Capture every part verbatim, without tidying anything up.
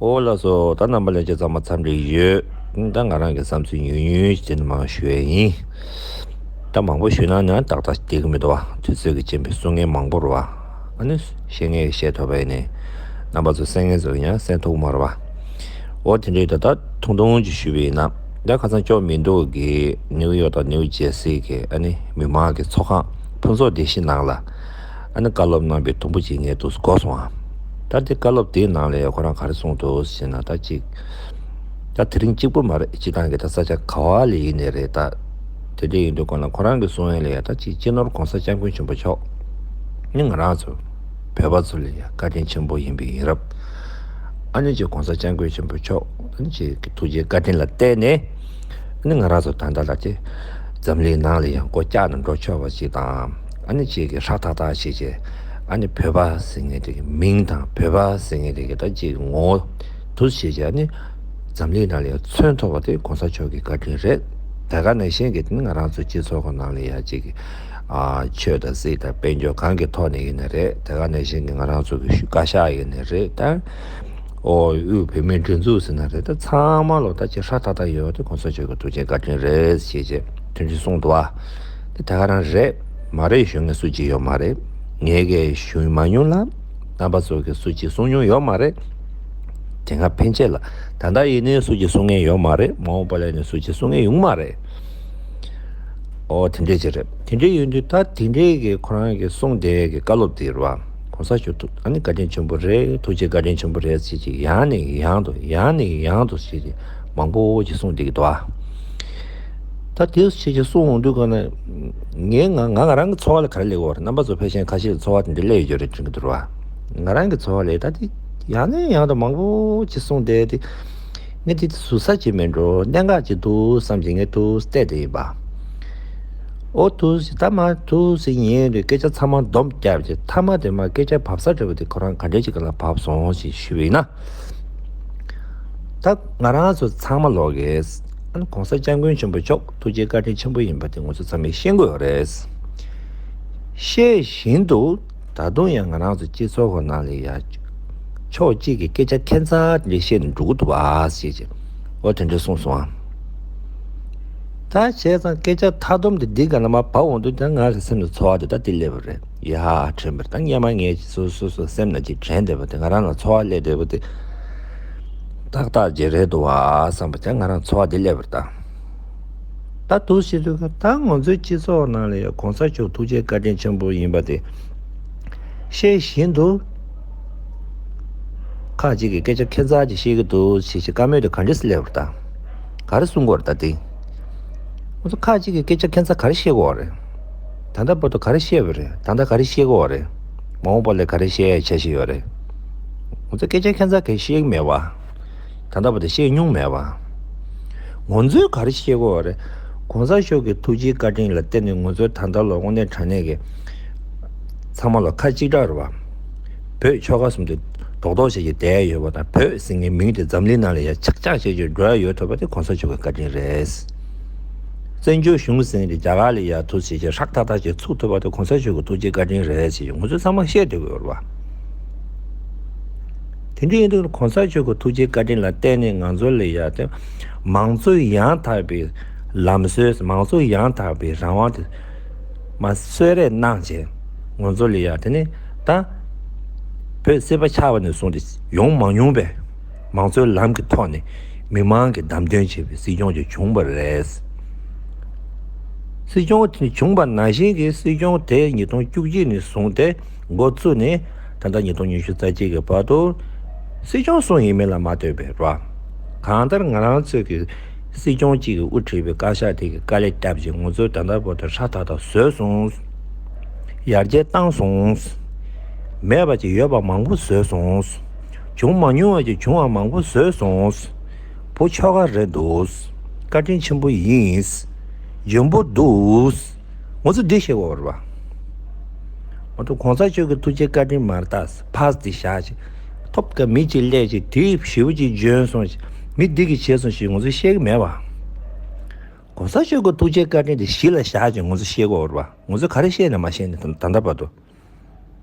ཨོ་ལགས་སོ། ད་རྣམ་པ་ལྷན་རྒྱས་ཚང་མ་འཚམས་འདྲི་ཡོད། ད་ང་རང་གི་བསམ་ཚུལ་ཉུང་ཉུང་ཞིག་དེ་ནི་མང་ཞུ་ཡས་ཡིན། ད་མང་པོ་ཞུས་ན་ནི་ཏག་ཏག་བསྡད་ཀྱི་མི་འདུག་བ། དུས་ཚོད་ཀྱི་རྐྱེན་པས་གསུང་མཁན་མང་པོ་རེད་བ། ཨ་ནི་བཤད་མཁན་བཤད་ཐུབ་པ་ཡིན་ནའི་རྣམ་པ་ཚོ་གསན་མཁན་ཚོ་ཡང་གསན་ཐུབ་ཀྱི་མ་རེད་བ། ཨོ་དེ་འདྲའི་ད་ད་ཐུང་ཐུང་ཅིག་ཞུས་པ་ཡིན་ན། ད་ཁ་སང་ཅོག་མི་འདུག་གི་ནིའུ་ཡོག་དང་ནིའུ་ཇེ་སི་གི་ཨ་ནི་མི་མང་གི་ཚོགས་ཁང་ཕུན་ཚོགས་སྡེ་བཞི་ནང་ལ་ཨ་ནི་བཀའ་སློབ་གནང་པའི་དུམ་བུ་ཅིག་ངས་འདུག་གོ་སོང་ཨ། ད་དེ་བཀའ་སློབ་དེའི་ནང་ལ་ཡང་ཁོ་རང་ག་རེ་གསུངས་འདུག་ཟེར་ན། ད་ཅིག་ད་དེ་རིང་གཅིག་པུ་མ་རེད། སྤྱི་བཏང་གི་ད་ས་ཆ་ག་བ་ལ་ཡིན་ནའི་རེད། ད་དེ་འདྲ་ཡིན་དུས་ཁོ་ན་ཁོ་རང་གི་གསུང་ཡས་ལ་ཡང་ད་ཅིག་སྤྱི་ནོར་༸གོང་ས་༸སྐྱབས་མགོན་ཆེན་པོ་མཆོག་ནི་ང་རང་ཚོ་བོད་པ་ཚོ་ལ་ཡང་བཀའ་དྲིན་ཆེན་པོ་ཡིན་པའི་ཡིན་རབས། ཨ་ནི་ཅིག་༸གོང་ས་༸སྐྱབས་མགོན་ཆེན་པོ་མཆོག་ཨ་ནི་ཅིག་གི་ཐུགས་རྗེ་བཀའ་དྲིན་ལ་བརྟེན་ནས་ཨ་ནི་ང་རང་ཚོ་ད་ལྟ་ལ་ཅིག་འཛམ་གླིང་ནང་ལ་ཡང་སྒོ་བཀྱག་ནས་འགྲོ་ཆོག་པ་ཞིག་དང་། ཨ་ནི་ཅིག་གི་ཧྲག་ཐག་ཐག་བྱེད་ཅིག་ཨ་ནི་བོད་པ་ཟེར་མཁན་དེ་གི་མིང་དང་བོད་པ་ཟེར་མཁན་དེ་གི་ད་ཅིག་ངོ་བོ་དུ་བྱེད་ཅིག་ཨ་ནི་འཛམ་གླིང་ནང་ལ་ཡང་མཚོན་ཐུབ་པ་དེ་༸གོང་ས་མཆོག་གི་བཀའ་དྲིན་རེད། དེ་ག་ནང་བཞིན་གྱི་ང་རང་ཚོ་སྤྱི་ཚོགས་ཁོ་ནང་ལ་ཡ་གཅིག་གི་ཨ་ཆོས་དང་སྲིད་དང་དཔལ་འབྱོར་གང་གི་ཐོག་ནས་ཡིན་ནའི་རེད། དེ་ག་ནང་བཞིན་གྱི་ང་རང་ཚོ་གི་བཀའ་ཤག་ཡིན་ནའི་རེད། ད་ཨོ་དབུས་བོད་མིའི་སྒྲིག་འཛུགས་ཟེར་ན་རེད། ད་ཚང་མ་ལོ་ད་ཅིག་ཧྲ་ཐག་ཐག་ཡོད་དེ་༸གོང་ས་མཆོག་གི་ཐུགས་རྗེ་བཀའ་དྲིན་རེད་ཞེས་བྱས་དེ་འདྲ་གསུངས་འདུག་ཨ། དེ་ད་ག་རང་རེད། མ་རེད་ཞུ་མཁན་སུ་གཅིག་ཡོད་མ་རེད། ངས་གས་ཞུ་མ་མྱོང་ལ། རྣམ་པ་ཚོ་གིས་སུ་གཅིག་གསུང་མྱོང་ཡོད་མ་རེད། དེ་སྔ་ཕན་ཆད་ལ། ད་ལྟ་ཡིན་ནའི་སུ་གཅིག་གསུང་མཁན་ཡོད་མ་རེད། མ་འོངས་པ་ལ་ནི་སུ་གཅིག་གསུང་མཁན་ཡོང་མ་རེད། ཨོ་དེ་འདྲས་ཅིག་རེད། དེ་འདྲས་ཡོད་དུས་ད་དེ་འདྲས་ཀྱི་ཁོ་རང་གི་གསུང་དེ་གི་བཀའ་སློབ་དེ་རེད་བ། གོང་ས་མཆོག་ཐུགས་ཨ་ནི་བཀའ་དྲིན་ཆེན་པོ་རེད། ཐུགས་རྗེ་བཀའ་དྲིན་ཆེན་པོ་རེད་ཟེར་ཅིག་ཡང་ནས་ཡང་དུ་ཡང་ནས་ཡང་དུ་ཟེར་ཅིག་མང་པོ་ཅིག་གསུངས་བསྡད་ཀྱི་འདུག་ཨ། ད་དེ་ཞིག་ཅིག་གསུངས་འོང་དུས་ག་ན་ངས་ང་ང་ང་རང་གི་ཚོར་བ་ལ་ག་རེ་སླེབས་ཡོད་རེད། རྣམ་པ་ཚོ་ཕལ་ཆེར་ཁ་ཤས་ཚོར་བ་དེ་འདྲ་སླེབས་ཡོད་རེད་དྲན་གྱི་འདུག་ར་བ། ང་རང་གི་ཚོར་བ་ལ་ད་དེ་ཡང་ནས་ཡང་དུ་མང་པོ་ཅིག་གསུངས་བསྡད་དེ། ངས་དེ་ཟུར་ཟ་ཅིག་མིན་འགྲོ། གནད་འགག་ཅིག་འདུག་བསམ་གྱི་ངས་ཐུགས་བལྟས་བསྡད་ཡིན་པ། ཨོ་ཐུགས་ད་མ་ཐུགས་ཟིན་ཡིན་རེད། སྐད་ཆ་ཚང་མ་སྡོམ་བརྒྱབ་རྗེས་མཐའ་མ་དེ་མ་སྐད་ཆ་བབས་ས་འདྲ་བོ་དེ་ཁོ་རང་ག་འདྲས་ཅིག་ག་ལ་བབས་སོང་ཞེས་ཞུས་པ་ཡིན་ན། ད་ང་རང་ཚོ་ཚང་མ་ལོག་གིས་ཨ་ནི་གོང་ས་སྐྱབས་མགོན་ཆེན་པོ་མཆོག་ཐུགས་རྗེ་བཀའ་དྲིན་ཆེན་པོ་ཡིན་པ་དེ་ང་ཚོ་ཚང་མས་ཤེས་དགོས་རེད། ཤེས་བཞིན་དུ་ད་དུང་ཡང་ང་རང་ཚོ་སྤྱི་ཚོགས་ཁོ་ནང་ལ་ཡ་ཕྱོགས་གཅིག་གི་སྐད་ཆ་ཁྱད་མཚར་འདི་བཤད་ནས་འགྲོ་གི་འདུག་བ་ཞེས་ཀྱི་ཨོ་དེ་འདྲ་གསུངས་སོང་ཨ། ད་བྱས་ཙང་སྐད་ཆ་མཐའ་སྡོམ་དེ་འདི་ག་ལ་མ་བབས་འོང་དུས་ད་ང་གི་སེམས་ལ་ཚོར་བ་དེ་ད་དེ་སླེབས་པ་རེད། ཡ་དྲན་པར་ད་སྔོན་མ་ངས་སོ་སོ་སོ་སེམས་ན་ཅིག་དྲན་བསྡད་པ་དེ་ང་རང་ལ་ཚོར་བ་སླེབས་བསྡད་པ་དེ་ཏག་ཏག་ཅིག་རེད་འདུག་བ་བསམ་པ་དེ་ང་རང་ཚོར་བ་དེ་སླེབས་པ་རེད་ད། ད་འདུག་བྱེད་དུས་ད་ང་ཚོའི་སྤྱི་ཚོགས་ནང་ལ་ཡང་གོང་ས་མཆོག་ཐུགས་རྗེ་བཀའ་དྲིན་ཆེན་པོ་ཡིན་པ་དེ་ཤེས་བཞིན་དུ། ཁ་ཅིག་གིས་སྐད་ཆ་ཁྱད་མཚར་ཅིག་བཤད་ཀྱི་འདུག་ཞེས་ཞེས་བཀའ་མོལ་དེ་ག་འདྲས་སེ་སླེབས་པ་རེད་ད། ག་རེ་གསུང་གི་ཡོད་རེད་ད་དེ། ང་ཚོ་ཁ་ཅིག་གིས་སྐད་ཆ་ཁྱད་མཚར་ག་རེ་བཤད་ཀྱི་ཡོད་རེད། ད་ལྟ་བར་དུ་ག་རེ་བཤད་པ་རེད། ད་ལྟ་ག་རེ་བཤད་ཀྱི་ཡོད་རེད། མ་འོངས་པ་ལ་ག་རེ་བཤད་ཡ་འཆར་གཞི་ཡོད་རེད། ང་ཚོ་སྐད་ཆ་ཁྱད་མཚར་ག་རེ་བཤད་ཀྱི་མེད་པ། ད་ལྟ་བར་དུ་བཤད་མྱོང་མེད་པ། ང་ཚོས་ག་རེ་བཤད་ཀྱི་ཡོད་རེད། གོང་ས་མཆོག་གི་ཐུགས་རྗེའི་བཀའ་དྲིན་ལ་བརྟེན་ནས་ང་ཚོའི་ད་ལྟ་ལོ་དངོས་གནས་དྲང་གནས་ཀྱི་ཚང་མ་ལ་ཁ་གཅིག་གྲགས་རེད་བ། བོད་ཆོལ་ཁ་གསུམ་དེ་རྡོག་རྡོག་བྱས་ཀྱི་བསྡད་ཡོད་པ་དང་། བོད་ཟེར་མཁན་མིང་དེ་འཛམ་གླིང་ནང་ལ་ཡ་ཆག་ཆག་བྱས་ཀྱི་འགྲོ་ཡ་ཡོད་ཐུབ་པ་དེ་གོང་ས་མཆོག་གི་བཀའ་དྲིན་རེད། བཙན་བྱོལ་གཞུང་ཟེར་མཁན་དེ་རྒྱ་གར་ལ་ཡ་ཐུག་བྱས་ཀྱི་ཧྲག་ཐག་ཐག་ཅིག་ཚུགས་ཐུབ་པ་དེ་གོང་ས་མཆོག་གི་ཐུགས་རྗེ་བཀའ་དྲིན་རེད་ཅེས་ང་ཚོས་ཚང་མ་བཤད་བསྡད་ཀྱི་ཡོད་རེད་བ། དེ་འདྲ་ཡིན་དུས་གོང་ས་མཆོག་གི་ཐུགས་རྗེ་བཀའ་དྲིན་ལ་བརྟེན་ནས་ང་ཚོ་ལ་ཡ་དེ་མང་གཙོའི་ཡང་དག་པའི་ལམ་སྲོལ། མང་གཙོའི་ཡང་དག་པའི་རང་དབང་དེ་མ་གསོལ་རས་གནང་བྱས། ང་ཚོ་ལ་ཡ་དེ་ནི་ད་བོད་སྲིད་པ་ཆགས་པ་ནས་བཟུང་སྟེ་ཡོང་མ་མྱོང་པའི་མང་གཙོའི་ལམ་གྱི་ཐོག་ནས་མི་མང་གིས་བདམས་ཐོན་བྱས་པའི་སྲིད་སྐྱོང་ཅིག་བྱུང་བ་རེད། སྲིད་སྐྱོང་དེ་བྱུང་བ་ནང་བཞིན་གྱི་སྲིད་སྐྱོང་དེ་ཉིས་སྟོང་བཅུ་གཅིག་ནས་བཟུང་སྟེ་འགོ་བཙུགས་ནས་ད་ལྟ་ཉིས་སྟོང་ཉི་ཤུ་རྩ་གཅིག་གི་བར་དུ་སྲིད་སྐྱོང་གསུམ་ཡིན་མིན་ལ་མ་ལྟོས་པའི་ར། གང་ལྟར་ང་རང་ཚོས་ཀྱི་སྲིད་སྐྱོང་གཅིག་གིས་དབུ་ཁྲིད་པའི་བཀའ་ཤག་དེ་གིས་དཀའ་ལས་བརྒྱབ་བྱས་ང་ཚོས་ད་ལྟ་བར་དུ་ཧྲ་ཐག་ཐག་བཟོས་སོང་། ཡར་རྒྱས་བཏང་སོང་། མེད་པ་ཅིག་ཡོད་པ་མང་པོ་བཟོས་སོང་། བྱུང་མ་མྱོང་བ་ཅིག་བྱུང་བ་མང་པོ་བཟོས་སོང་། བོད་ཆོལ་ཁ་རེད་འདུག། བཀའ་དྲིན་ཆེན་པོ་ཡིན། འཇོན་པོ་འདུག། ང་ཚོ་འདི་བཤད་དགོས་རེད་པ། ང་ཚོ་གོང་ས་མཆོག་གི་ཐུགས་རྗེ་བཀའ་དྲིན་མ་རེད་ད། ཕར་འདི་བཞག་ཅིག། ཐོབ་ཀ་མི་གཅིག་སླེབས་ཅིག། དེ་ཞེ་པོ་ཅིག་འཇོན་སོང་ཅིག། མི་འདི་གིས་བྱས་སོང་ཞེས་ང་ཚོས་བཤད་ཀྱི་མེད་པ། གོང་ས་མཆོག་གི་ཐུགས་རྗེ་བཀའ་དྲིན་དེ་གཞི་ལ་བཞག་ཅིག་ང་ཚོ་བཤད་དགོས་རེད་པ། ང་ཚོས་ག་རེ་བཤད་ནས་མ་བཤད་ནས་ད་ད་ལྟ་བར་དུ།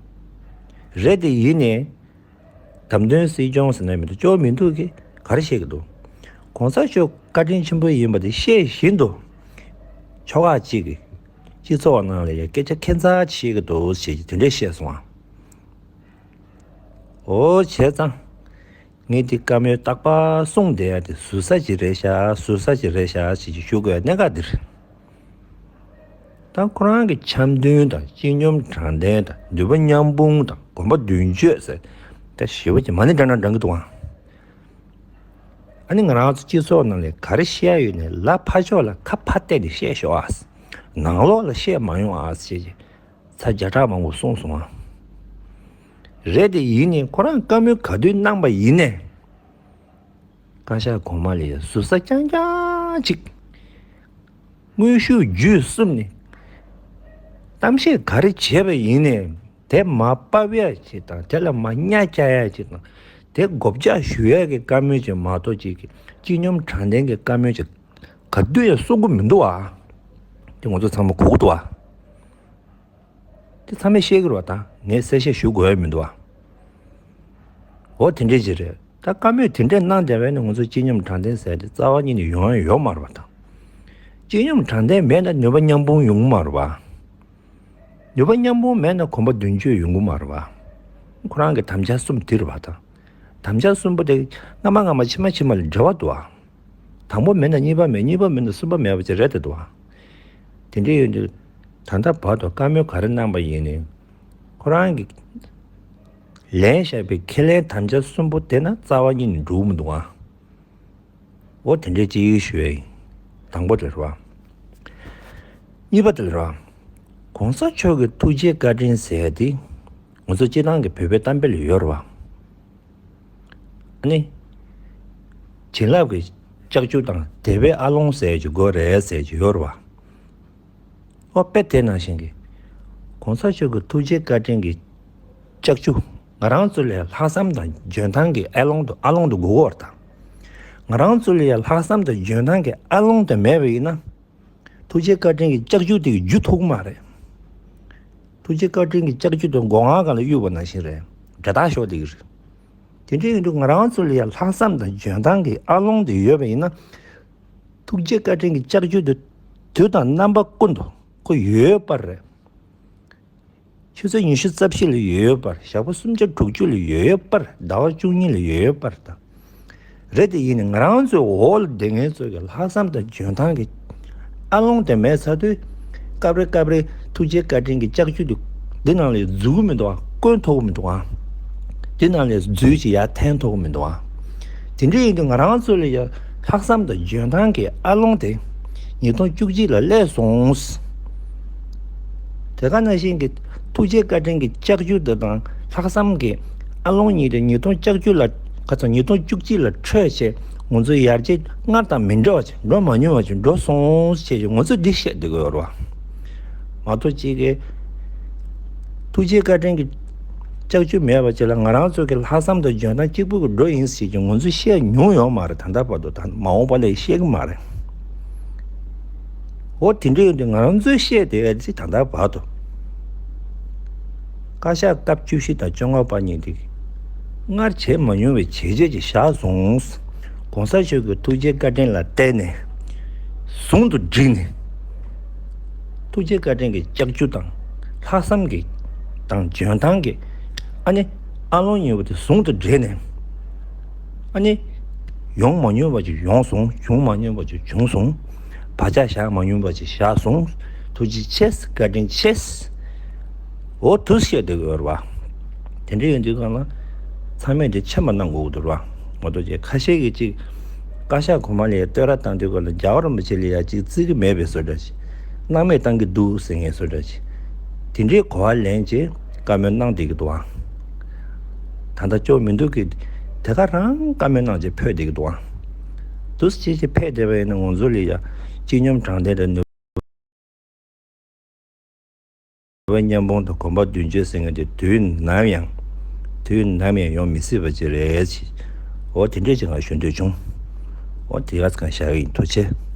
རེད་དེ་ཡིན་ནའི། བདམས་ཐོན་སྲིད་སྐྱོང་ཟེར་ན་མི་འདུག་སྐྱོ་བོ་མི་འདུག་གི་ག་རེ་བཤད་ཀྱི་འདུག་གོང་ས་མཆོག་བཀའ་དྲིན་ཆེན་པོ་ཡིན་པ་དེ་ཤེས་བཞིན་དུ་ཕྱོགས་ཁག་ཅིག་གིས་སྤྱི་ཚོགས་ནང་ལ་ཡང་སྐད་ཆ་ཁྱད་མཚར་བཤད་ཀྱི་འདུག་ཞེས་དེ་འདྲས་བཤད་སོང་ཨ། འོ་བྱས་ཙང་། ངས་འདི་བཀའ་མོལ་རྟག་པར་གསུངས་བསྡད་ཡ་དེ་ཟུར་ཟ་ཅིག་རེད་ཤག་ཟུར་ཟ་ཅིག་རེད་ཤག་ཅེས་ཅིག་ཞུ་དགོས་གནད་འགག་འདི་རེད། ད་ཁོ་རང་གི་འཆམ་མཐུན་དང་སྤྱི་སྙོམས་དྲང་བདེན་དང་འདུན་པ་མཉམ་སྤུངས་དང་གོམ་པ་མདུན་སྐྱོད་ཟེར་ད་ཞེ་པོ་ཅིག་མ་ཎི་བགྲང་ན་བགྲང་གི་འདུག་ཨང་། ཨ་ནི་ང་རང་ཚོ་སྤྱི་ཚོགས་ནང་ལ་ག་རེ་བཤད་ཡ་ཡོད་ནའི་ལ་ཕར་ཕྱོགས་ལ་ཁ་ཕར་གཏད་ནས་བཤད་ཤོག་ཨ། ནང་ལོགས་ལ་བཤད་མ་ཡོང་ཨ་ཞེས་ཀྱི། ཚར་བརྒྱ་ཕྲག་མང་པོ་གསུངས་སོང་ཨ། རེད་དེ་ཡིན་ནའི་ཁོ་རང་བཀའ་མོལ་ག་དུས་གནང་པ་ཡིན་ནའི། བཀའ་ཤག་གོང་མ་ལ་ཡ་ཟུར་ཟ་རྐྱང་རྐྱང་ཅིག་དངོས་ཤུགས་བརྒྱུད་གསུམ་ནས་གཏམ་བཤད་ག་རེ་བྱས་པ་ཡིན་ནའི་དེ་མར་ཕབ་ཡ་ཅིག་དང་དེ་ལ་མར་གཉའ་བཅག་ཡ་ཅིག་དང་དེ་མགོ་བཅག་ཞུ་ཡ་གི་བཀའ་མོལ་ཅིག་མ་གཏོགས་ཅིག་གི་སྤྱི་སྙོམས་དྲང་བདེན་གྱི་བཀའ་མོལ་ཅིག་ག་དུས་ཡང་གསུང་གི་མི་འདུག་ཨ། དེ་ང་ཚོ་ཚང་མ་གོ་གི་འདུག་ཨ། དེ་ཚང་མས་ཤེས་ཀྱི་རེད་བ། ད་ངས་གསལ་བཤད་ཞུ་དགོས་ཡ་མི་འདུག་བ། འོ་དེ་འདྲས་ཅིག་རེད། ད་བཀའ་མོལ་དེ་འདྲས་གནང་བསྡད་པས་ནི་ང་ཚོ་སྤྱི་སྙོམས་དྲང་བདེན་ཟེར་དེ་རྩ་བ་ཉིད་ནས་ཡོང་ཡ་ཡོད་མ་རེད་བ། ད་སྤྱི་སྙོམས་དྲང་བདེན་མེད་ན་ནུས་པ་མཉམ་སྤུངས་ཡོང་གི་མ་རེད་བ། ནུས་པ་མཉམ་སྤུངས་མེད་ན་གོམ་པ་མདུན་སྐྱོད་ཡོང་གི་མ་རེད་བ། ཁོ་རང་གི་དམ་བཅའ་གསུམ་དེ་རེད་བ། ད་དམ་བཅའ་གསུམ་པོ་དེ་སྔ་མ་སྔ་མ་ཕྱི་མ་ཕྱི་མ་ལ་འབྲེལ་བ་འདུག་བ། དང་པོ་མེད་ན་གཉིས་པ་མེད། གཉིས་པ་མེད་ན་གསུམ་པ་མེད་པ་ཅིག་རེད་དེ་འདུག་ཨ། དེ་འདྲ་ཡོད་དུས་ད་ལྟ་བར་དུ་བཀའ་མོལ་ག་རེ་གནང་པ་ཡིན་ནའི་ཁོ་རང་གིས་ལེན་བཞག་པའི་ཁས་ལེན་དམ་བཅའ་གསུམ་པོ་དེ་ན་རྩ་བ་ཉིད་ནས་འགྲུབ་མི་འདུག་ཨ། འོ་དེ་འདྲ་ཅིག་ཞུ་ཡ་ཡིན། དང་པོ་དེ་རེད་བ། གཉིས་པ་དེ་རེད་བ། གོང་ས་མཆོག་གི་ཐུགས་རྗེ་བཀའ་དྲིན་ཟེར་ཡ་དེ་ང་ཚོ་སྤྱི་བཏང་གི་བོད་པའི་གཏམ་དཔེ་ལ་ཡོད་རེད་བ། ཨ་ནི། བྱིན་རླབས་ཀྱི་ལྕགས་ཀྱུ་དང་དད་པའི་ཨ་ལོང་ཟེར་གྱི་དགོས་རེད་ཟེར་གྱི་ཡོད་རེད་བ། ཨོ་དཔེ་དེ་ནང་བཞིན་གྱི། གོང་ས་མཆོག་གི་ཐུགས་རྗེ་བཀའ་དྲིན་གྱི་ལྕགས་ཀྱུ། ང་རང་ཚོ་ལ་ལྷག་བསམ་དང་འཇོན་ཐང་གི་ཨ་ལོང་དུ་ཨ་ལོང་དུ་དགོས་ཀྱི་ཡོད་རེད་ད། ང་རང་ཚོ་ལ་ལྷག་བསམ་དང་འཇོན་ཐང་གི་ཨ་ལོང་དེ་མེད་པ་ཡིན་ན། ཐུགས་རྗེ་བཀའ་དྲིན་གྱི་ལྕགས་ཀྱུ་དེ་གི་རྒྱུ་ཐུག་མ་རེད། ཐུགས་རྗེ་བཀའ་དྲིན་གྱི་ལྕགས་ཀྱུ་དེ་སྒོ་ང་སྒང་ལ་གཡུགས་པ་ནང་བཞིན་རེད། འདྲེད་ཐག་ཤོར་བསྡད་ཀྱི་རེད། དེ་འདྲ་ཡིན་དུས་ང་རང་ཚོ་ལ་ཡང་ལྷག་བསམ་དང་འཇོན་ཐང་གི་ཨ་ལོང་དེ་ཡོད་པ་ཡིན་ན། ཐུགས་རྗེ་བཀའ་དྲིན་གྱི་ལྕགས་ཀྱུ་དེ་དུས་དང་རྣམ་པ་ཀུན་ཏུ་ཁོ་ཡོད་པར་རེད། ཆུ་ཚོད་ཉི་ཤུ་རྩ་བཞི་ལ་ཡོད་པར། ཞག་པོ་སུམ་བརྒྱ་དྲུག་ཅུ་ལ་ཡོད་པར། ཟླ་བ་བཅུ་གཉིས་ལ་ཡོད་པར་དང་། རེད་དེ་ཡིན་ནའི་ང་རང་ཚོའི་འོག་ལ་བསྡད་མཁན་ཚོ་གི་ལྷག་བསམ་དང་འཇོན་ཐང་གི་ཨ་ལོང་དེ་མེད་ཚར་དུས། སྐབས་རེ་སྐབས་རེ་ཐུགས་རྗེ་བཀའ་དྲིན་གྱི་ལྕགས་ཀྱུ་དེ་འདི་ནང་ལ་འཛུལ་གི་མི་འདུག་ཨ། བསྐོན་ཐུབ་གི་མི་འདུག་ཨ། འདི་ནང་ལ་འཛུལ་ཅིག་ཡར་འཐེན་ཐུབ་གི་མི་འདུག་ཨ། དེ་འདྲ་ཡིན་དུས་ང་རང་ཚོ་ལ་ཡང་ལྷག་བསམ་དང་འཇོན་ཐང་གི་ཨ་ལོང་དེ་ཉིས་སྟོང་བཅུ་གཅིག་ལ་སླེབས་སོང་། དེ་ག་ནང་བཞིན་གྱི་ཐུགས་རྗེ་བཀའ་དྲིན་གྱི་ལྕགས་ཀྱུ་དེ་དང་ལྷག་བསམ་གྱི་ཨ་ལོང་གཉིས་དེ་ཉིས་སྟོང་བཅུ་གཅིག་ལ། ཁ་སང་ཉིས་སྟོང་བཅུ་གཅིག་ལ་འཕྲོད་བྱས་ང་ཚོའི་ཡར་རྒྱས་སྔར་དང་མི་འདྲ་བ་ཅིག་འགྲོ་མ་མྱོང་བ་ཅིག་འགྲོ་སོང་ཞེས་ང་ཚོས་འདི་བཤད་བསྡད་ཀྱི་ཡོད་རེད་བ། མ་གཏོགས་གཅིག་གིས་ཐུགས་རྗེ་བཀའ་དྲིན་གྱི་ལྕགས་ཀྱུ་མེད་པ་ཅིག་ལ་ང་རང་ཚོ་གི་ལྷག་བསམ་དང་འཇོན་ཐང་གཅིག་པུ་གི་འགྲོ་ཡིན་ཞེས་ཀྱི་ང་ཚོས་བཤད་མྱོང་ཡོད་མ་རེད། ད་ལྟ་བར་དུ་ད་མ་འོངས་པ་ལ་བཤད་གི་མ་རེད། འོ་དེ་འདྲ་ཡོད་དུས་ང་རང་ཚོས་བཤད་བསྡད་ཡ་དེ་ད་ལྟ་བར་དུ། བཀའ་ཤག་སྐབས་བཅུ་བཞི་དང་བཅོ་ལྔ་པ་གཉིས་དེ་སྔར་བྱས་མ་མྱོང་བའི་བྱས་རྗེས་ཅིག་བཞག་སོང་། གོང་ས་མཆོག་གི་ཐུགས་རྗེ་བཀའ་དྲིན་ལ་བརྟེན་ནས་ཟུང་དུ་འབྲེལ་ནས། ཐུགས་རྗེ་བཀའ་དྲིན་གྱི་ལྕགས་ཀྱུ་དང་ལྷག་བསམ་གྱི་དང་འཇོན་ཐང་གི་ཨ་ནི་ཨ་ལོང་གཉིས་པོ་དེ་ཟུང་དུ་འབྲེལ་ནས། ཨ་ནི། ཡོང་མ་མྱོང་བ་ཅིག་ཡོང་སོང་། བྱུང་མ་མྱོང་བ་ཅིག་བྱུང་སོང་། བག་ཆགས་བཞག་མ་མྱོང་བ་ཅིག་བཞག་སོང་། ཐུགས་རྗེ་ཆེ། བཀའ་དྲིན་ཆེ། འོ་དུས་བཤད་བསྡད་ཀྱི་ཡོད་རེད་བ། དེ་འདྲ་ཡིན་དུས་སྒང་ལ་ཚང་མས་དེ་མཁྱེན་པ་གནང་དགོས་ཀྱི་འདུག་རེད་བ། མ་གཏོགས་ཅིག་ཁ་ཤས་ཀྱིས་ཅིག་བཀའ་ཤག་གོང་མ་ལ་བསྟོད་ར་བཏང་དུས་སྒང་ལ་རྒྱལ་བ་རིན་པོ་ཆེ་ལ་ཡ་ཅིག་བརྩི་གི་མེད་པའི་བཟོ་འདྲ་ཅིག་སྣང་མེད་བཏང་གི་འདུག་ཟེར་མཁན་བཟོ་འདྲ་ཅིག་དེ་འདྲའི་གོ་བ་ལེན་བྱས་བཀའ་མོལ་གནང་བསྡད་ཀྱི་འདུག་ཨང་། ད་ལྟ་སྐྱོ་མི་འདུག་གི། དེ་ག་རང་བཀའ་མོལ་གནང་བྱས་ཕེབས་བསྡད་ཀྱི་འདུག་ཨང་། དུས་ཅི་ཞིག་ཕེབས་བསྡད་པ་ཡིན་ན་ང་ཚོ་ལ་ཡ་སྤྱི་སྙོམས་དྲང་བདེན་དང་ནུས་པ་མཉམ་སྤུངས་དང་གོམ་པ་མདུན་སྐྱོད་ཟེར་མཁན་དེ་དུས་ནམ་ཡང་དུས་ནམ་ཡང་ཡོང་མི་སྲིད་པ་ཅིག་རེད་ཅེས། འོ་དེ་འདྲས་ཅིག་ང་ཞུ་འདོད་བྱུང་། འོ་དེ་ག་ཙམ་བཞག་གི་ཡིན། ཐུགས་རྗེ་ཆེ།